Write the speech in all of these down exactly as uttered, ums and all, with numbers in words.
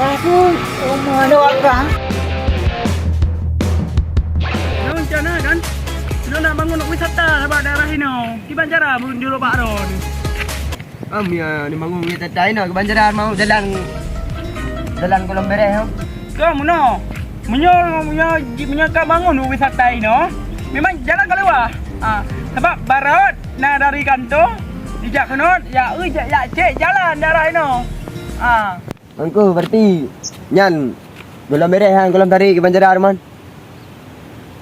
Aku rumah ada orang. Lôn rencana kan, lôn nak bangun wisata bak daerah inoe. Kiban cara meunurot bak droe? Am, ya, ni bangun wisata inoe. Kiban cara mau jalan, jalan Kolom Bereh, ha? Ka meunoe. Meunyoe, meunyoe, meunyoe ka bangun wisata inoe, memang jalan ka lewat. Ha, sabab barot na dari kantô, dijak keunoe, ya, eu, jak, jak cek jalan daerah inoe. Ha. Mangko berarti nyan Kolom Bereh han Kolom Tarik kiban cara, Ruman.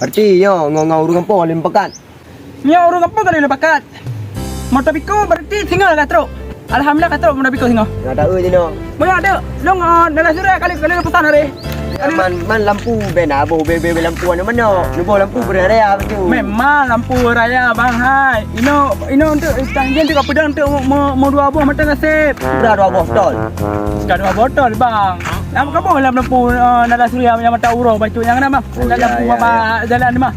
Berarti nyoe ngon, ngon ureueng gampông lé meupakat. Nyoe ureueng gampông ka lé meupakat. Moto Piko berarti singoh ka trok. Alhamdulillah ka trok moto Piko singoh. Nyoe ada eu jinoe. Banyak ada. Long, ah, dalam surat kali, kali pesan hari. Man, man lampu bena boh be, be, be lampu anu mana? Nuboh lampu beri raya betul. Memang lampu raya, bang, hai. Ino, ino untuk tanggeng tu ka peudong untuk mo, mo, mo dua boh mata nasib. Udah dua boh tol. Ka dua botol, bang. Lam kampung lam lampu, eh, nada suria yang mata uroe bacut yang kena, bang. Oh, ada ya, lampu ya, apa ya. Jalan, bang.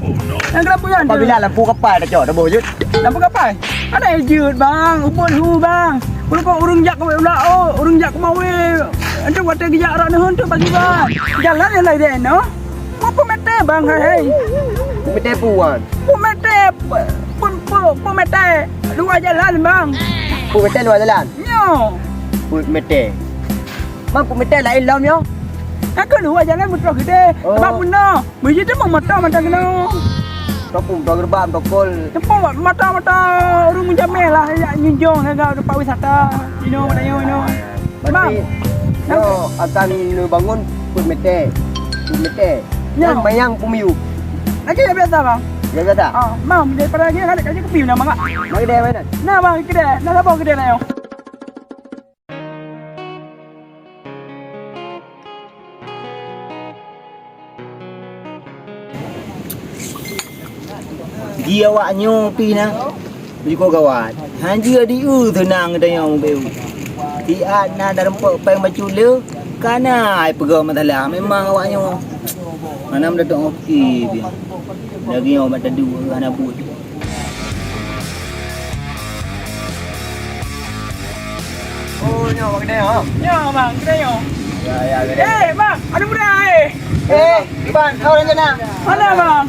Yang kena punya tu. Apabila lampu kapal dah cok, dah boh jut. Lampu kapal? Ada jut, bang. Ubon hu, bang. Kalau kau urung jak ke ulah, oh, urung jak ke mawe. Untuk waktu gejak rak nehun tu pagi, bang. Jalan yang lain deh, no. Peuet meter, bang, hai. Peuet meter puan. Peuet meter, peuet, peuet, peuet, peuet meter luar jalan, bang. Peuet meter luar jalan? Nyo. Peuet meter. Bang, peuet meter laén lom nyo. Takon luar jalan meutroh gede. Oh. Bang, meunoe. Meunyoe teuma moto mantong keunoe. Topung, moto gerbang, moto kol. Teuma moto-moto ureueng meujamé lah, jak nyunjung sagai tempat wisata. Inoe, inoe, inoe. Berarti, bang, nyoe akan neubangun peuet meter. Peuet meter. Nyoe. Dan mayang peumiyueb. Lagi dah biasa, bang. Dah biasa? Ah, bang, daripada lagi, ada kaji kopi, bang, ah. Mari deh, mana? Nah, bang, kedai. Nah, sabar kedai, nah, yo. Di awak nyoe pih na, jikoe gawat. Hanjeuet di eu teunang tanyoe mubeu. Siat na dalam pek péng bacut le, kana ai peugah masalah. Memang awak nyoe hana meudatang oke pih. Lagèe nyoe ban tadu hana buet. Oh, nyoe bang kedai, ha? Nyoe bang, kedai nyoe. Ya, ya, kedai. Eh, bang, ada muda, eh. Eh, Iban, kau orang sana? Mana, bang?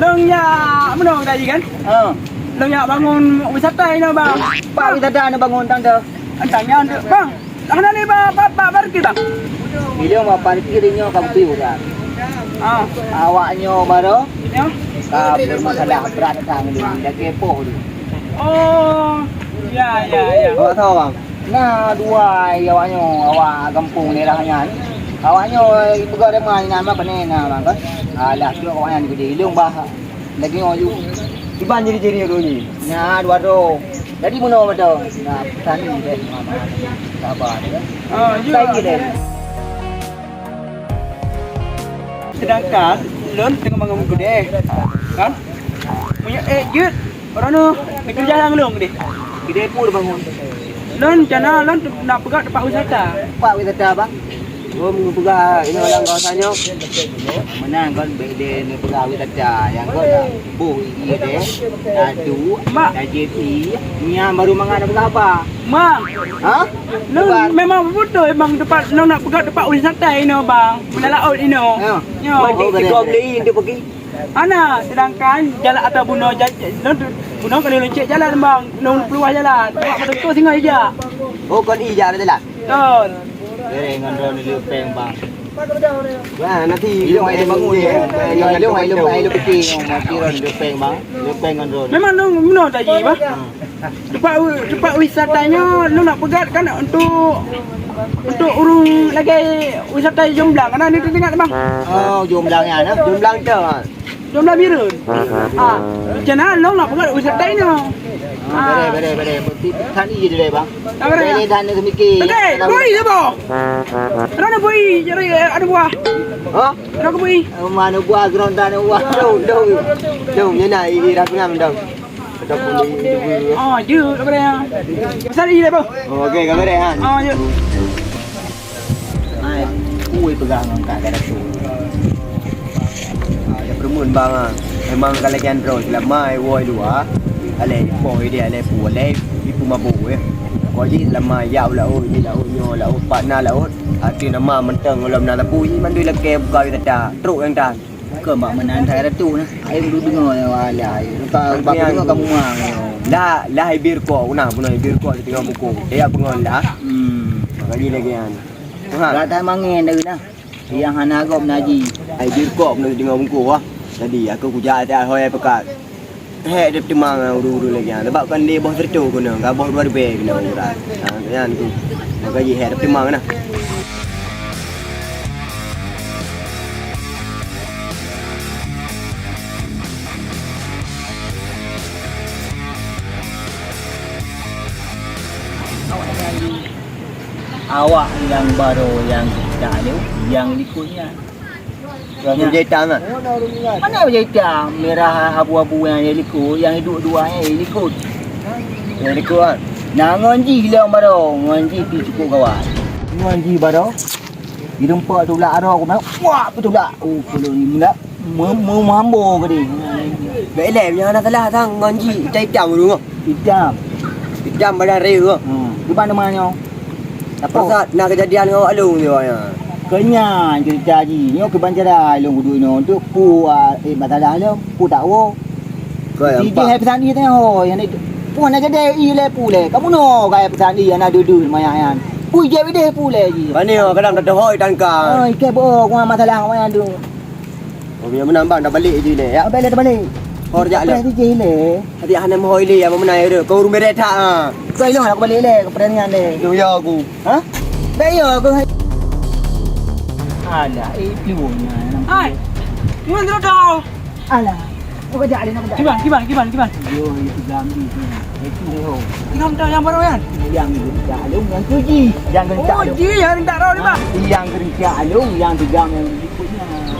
Long nyak meunoe tadi kan? Ha. Long nyak bangun wisata inoe, bang. Pak wisata inoe bangun tang tu. Entah nyan tu, bang. Hana lé ba, ba, ba, parkir, bang? Ilong ba parkir nyoe ka beutôi, bang. Ah. Awak nyoe baroe, ya, ka bermasalah brat ka ngon lôn, lagèe poh tu. Oh, ya, ya, ya. Awak tahu, bang? Nah, dua awak nyoe, awak gampông daerah nyan. Awak nyoe ipeugah dema inan mah keuneuk na, bang, kan? Alah, tu awak nyan gede ilong bah. Lagèe nyoe ju. Iban jiri-jiri dulu ni. Nya dua droe. Jadi meunoe beutôi. Nah, tani deh. Sabar deh. Ah, ya. Sai deh. Sedangkan lôn teungoh bangun keudè, kan? Meunyoe ék jeuet, droeneuh neukeureuja lam lôn deh. Keudè peue bangun? Lôn rencana lôn nak peugah teumpat wisata. Teumpat wisata, bang? Oh, meupeugah inoe lam kawasan nyoe. Meunan kon bèk lé neupeugah wisata nyang kon boh ié deh. Adu, mak. Tajép ié, nyan baru mangat neupeugah apa? Mak. Ha? Lôn memang beutôi, bang, teumpat lôn nak peugah teumpat wisata inoe, bang. Beulah laôt inoe. Ya. Nyoe. Oh, tigom lé untuk pergi. Hana, sedangkan jalan atau bunoe ja-, ja-, bunoe keuneuk lôn cek jalan, bang. Lôn peuluwah jalan. Awak beutôi singoh ija. Oh, kon ija jalan. Betul. Bèrèh ngon droeneuh lé péng, bang. Wah, nanti ilong ai bangun ya. Ilong ai ilong ai ilong putih. Mati droeneuh lé péng, bang. Lé péng ngon droeneuh. Memang lôn bunoe tadi, bang. Hmm. Teumpat wi-, teumpat wisata nyoe lôn nak peugah kan untuk, untuk ureueng lagèe wisata Jomblang. Kan ni teuingat, bang. Oh, Jomblang nyan, eh? Jomblang tu, ha. Jomblang Bireuen. Ah, rencana lôn nak peugah wisata inoe. Ah, bèrèh, bèrèh, bèrèh. Berarti tani je deh, bang. Ah, bèrèh. Bèrèh dan nak mikir. Okey, bui siapa? Mana bui? Jadi, eh, ada buah. Ha? Ada bui. Mana buah, ground tak ada buah. Dong, dong. Dong, ni nak, i, i, dah pernah, dong. Ataupun di, di, di. Ah, je, tak payah. Pasal ni, apa? Oh, okey, kamera, ha. Ah, je. Hai, ui peugah ngon kak kata tu. Ah, ya perumun bang ah. Memang kalau kian terus lama ai woi dua. Alai po ide alai pu alai ipu mabu ya. Ko ji lama ya laut ji laut nyo laut pat na laut. Até nama mantong lom na lapui mandui lakée buka yu tata trok nyang tan. Keu mak meunan that ratu nah. Ai dulu deungoe wala. Lupa lupa deungoe kamu mang. Lah lah ibir kok nah bunoe ibir kok di tengah buku. Dia pengon lah. Hmm. Makanya lagi an. Ha. Rata mangen dah nah. Yang hana gob naji. Ai ibir kok bunoe di tengah buku wah. Jadi aku kujak até hoi pekat. Hék deuh teumang ureuëng-ureuëng lagée nyan, sabab kan lé boh sireutoh keunoe, ka boh dua ribée keunoe urat. Ha, nyan tu. Maka jih hék deuh teumang na. Awak nyang barô nyang geutak lé, nyang likot nyan. Nyang jai tam, ah. Mana jai tam? Merah abu-abu nyang di likot, nyang duek dua nyang di likot. Nyang likot, ah. Nah, ngon jih lom barô, ngon jih pi cukup gawat. Ngon jih barô. Di rumpok tulak aro aku nak. Wah, tulak. Oh, kalau ni mulak. Meumambo gede. Bek lé, nyang na salah sang ngon jih, itam-itam ureuëng. Itam. Itam badan reu. Hmm. Di mana mana? Apa? Pusat na kejadian ngon awak lôn tu ya. Keunyan cerita jih. Nyoe keuban cara lôn kuduek nyoe untuk pu ah, eh, masalah lom, pu tak wo. Kau yang Sijih empat. Hai pesan dia tengah ho, yang itu. Pu nak jadi i le pu le. Kamu no kai pesan dia anak dudu maya yan. Pu je bideh pu le ji. Bani ho kadang dah hoi tangka. Oh, ike bo, aku masalah maya tu. Oh, biar menambah dah balik je le ya. Balik dah balik. Hor jak le. Apa tu je le? Tadi hana mohoi le ya memenai tu. Kau urung beret tak ah. Kau ilong aku balik le, ke pertandingan le. Tu ya aku. Ha? Dah ya aku. Alah, eh, pion nah. Hai. Ngon tu dah. Alah. Aku kejap le nak kejap. Kiban, kiban, kiban, kiban. Yo, itu gambi tu. Itu ho. Tiga meter yang baru kan? Yang itu tak ada yang tuji. Jangan tak ada. Oh, ji yang tak ada ni, Bang. Yang kerja alung, yang tiga yang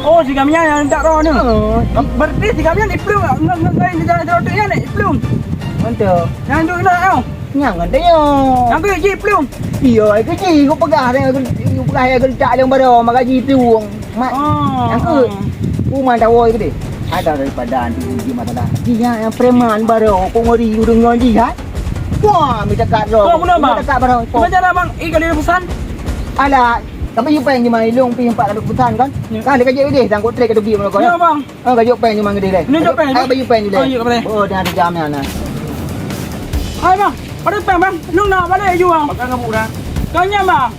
Oh, si Gamian yang tak roh ni. Oh. Berarti si Gamian iplueng ngon ngon ngon jalan cerotok nyan iplueng. Mantap. Yang tu lah tau. Nyang ada yo. Yang tu ji iplueng. Iya, itu ji aku pegang dia aku pegang dia aku tak ada baru maka ji iplueng. Mak. Oh. Yang tu. Uma tahu itu deh. Ada daripada anti uji masalah. Ji yang preman baru aku ngeri udah ngaji ha. Wah, minta kat roh. Kau mana bang? Minta kat baru. Macam mana bang? Eh, kalau pesan? Alah, Tapi you peng cuma ilong pi empat ratus pesan kan? Ya. Kan dia kajak deh, sangkut trek ke dugi mana kau. Ya, bang. Ah, kajak peng cuma gede deh. Ini jok peng, ah, bang. Baju peng deh. Oh, ya, boleh. Oh, dah ada jam ni nah. Hai, bang. Pada peng, bang. Nung nak balik juga. Pakai ngebuk dah. Kau nyam, bang.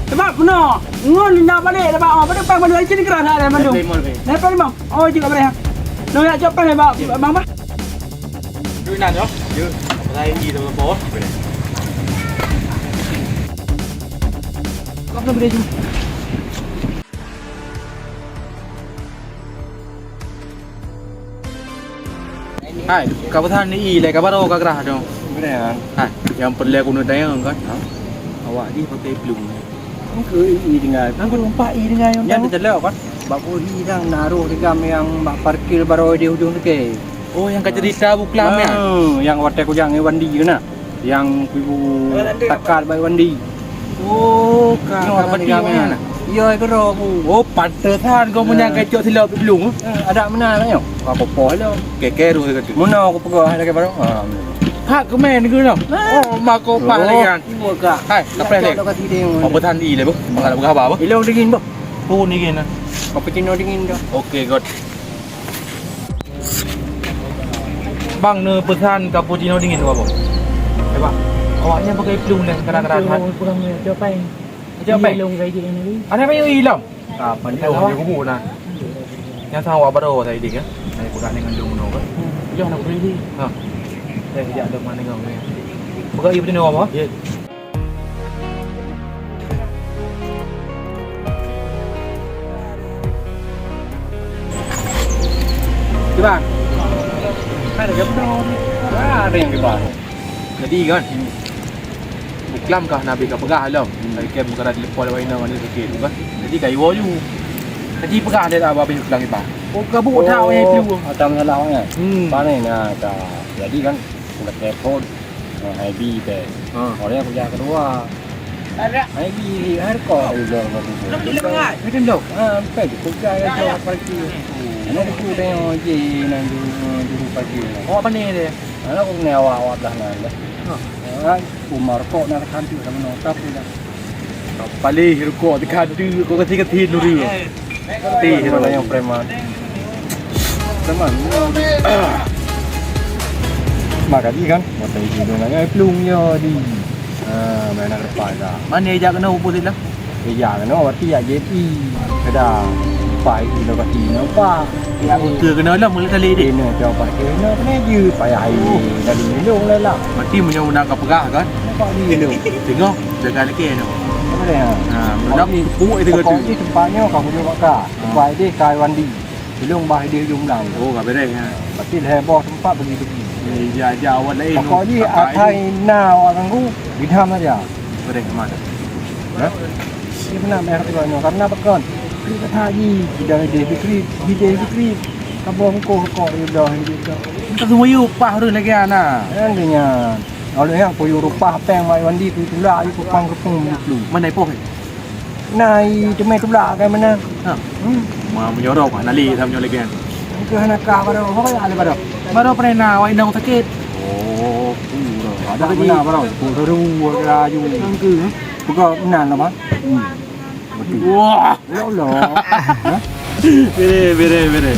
Sebab benar. Ngon nak balik dah, bang. Pada peng, bang. Sini keras dah, bang. Lebih, lebih. Dah peng, bang. Oh, juga boleh. Nung nak jok peng, bang. Bang, bang. Duit nan nyoh? Ya. Apa lain di dalam bawah? Kau kena beri jumpa. Hai, ka pesan ni i le ka baru ka gerah tu. Benar. Hai, yang perlu aku nak tanya kan. Ha? Awak ni pakai pelung. Engke i dengan. Engke lumpah i dengan yang. Yang tercelok kan? Bak i dan naruh di gam yang bak parkir baru di ujung tu ke. Oh, yang ka cerita buklam ya? Hmm, yang watèe kujak ngon Wandi tu nah. Yang ibu takat bai Wandi. Oh, ka, ka Wandi ya, nah. Iya, itu roh aku. Oh, pantesan kau punya kecok silap belum. Eh, ada mana nyo? Aku poh lo. Keker tu kata. Muna aku pegang lagi baru. Ha. Hak kemen ke no? Oh, mako pah lagi kan. Ibu ka. Hai, kapreh dek. Lokasi dia. Apa tadi le, Bu? Makan apa khabar, Bu? Ilong dingin, Bu. Oh, dingin nah. Kopi cino dingin dah. Okey, good. Bang, neupeusan cappuccino dingin dua boh. Eh, bang. Awaknyan pakai plueng dan kadang-kadang hat. Plueng, plueng, plueng, plueng. Siapa? Iya, long kayak gini. Ada apa yang hilang? Ah, pandai awak. Dia kubur nah. Yang sama awak baru saya dik ya. Saya kurang dengan dong dong kan. Iya, nak beli. Ha. Saya tidak ada mana dengan dia. Buka iya betul apa? Ya. Kiban? Ada ke belum? Ada yang kiban. Jadi kan, buklam kah Nabi ka peugah lom. Hari kem bukan ada lepas lewat inang ada sakit tu kan. Jadi kayu ju. Jadi peugah dia tak habis buklam kiban. Oh, kabut tak wahai tu. Ada masalah kan? Hmm. Panen nah, tak. Jadi kan, udah telepon. Ha, hai bi pe. Ha. Orang yang kuliah kedua. Hai bi, hai ko. Belum, belum. Belum dengar. Belum. Ha, sampai tu kuliah yang jauh pergi. Ini aku tengok je nan juru, juru pagi. Oh, apa ni dia? Anak aku ni awak-awak belah nan dah. Ha. Ha, Umar kok nak kantik sama nota pun dah. Palih rukok teuka deuek, kok kati-kati nuri. Kati mana yang preman? Preman. Maka di kan, mata itu dengan ai pelung yo di. Ah, main nak lepas dah. Mana ejak kena upus itu? Ejak kena waktu ya J P. Kada. Pai itu kati nampak. Ya, betul kena lah mulai tali deh. Kena coba kena kena je payah ai. Dari minum lah lah. Mati punya nak peugah kan? Nampak di minum. Tengok jaga lagi no. Mana ya? Ha, mula pupuk itu kata. Pokok di tempatnya kau punya bakar. Tempat dia kai wandi. Belum bah dia jumlah. Oh, ka beres ha. Berarti lhèe boh tempat bagi-bagi. Eh, ya ya awak lain. Pokok di atai na awak ganggu, bidham saja. Beres mana? Ha? Ini benar meh keluarnya karena bekon. Kri kata haji, tidak ada fikri, tidak fikri. Kaboh muka kok dia dah dia dah. Kita semua yuk pah tu lagi ana. Yang dia. Kalau yang kuyup rupah peng mai wandi kuyup tulak ayu kupang kepung dulu. Mana ipoh? Nah, i temai tulak kai mana? Ha. Hmm. Ma menyorok nak nali sama nyoe lagi kan. Ke hana kah baru, apa ya ada baru? Baru pernah awak inong sakit. Oh, ada mana baru? Seru laju. Angke. Buka benar lah, Bang. Hmm. Betul. Wah. Ya Allah. Ha? Bere, bere, bere.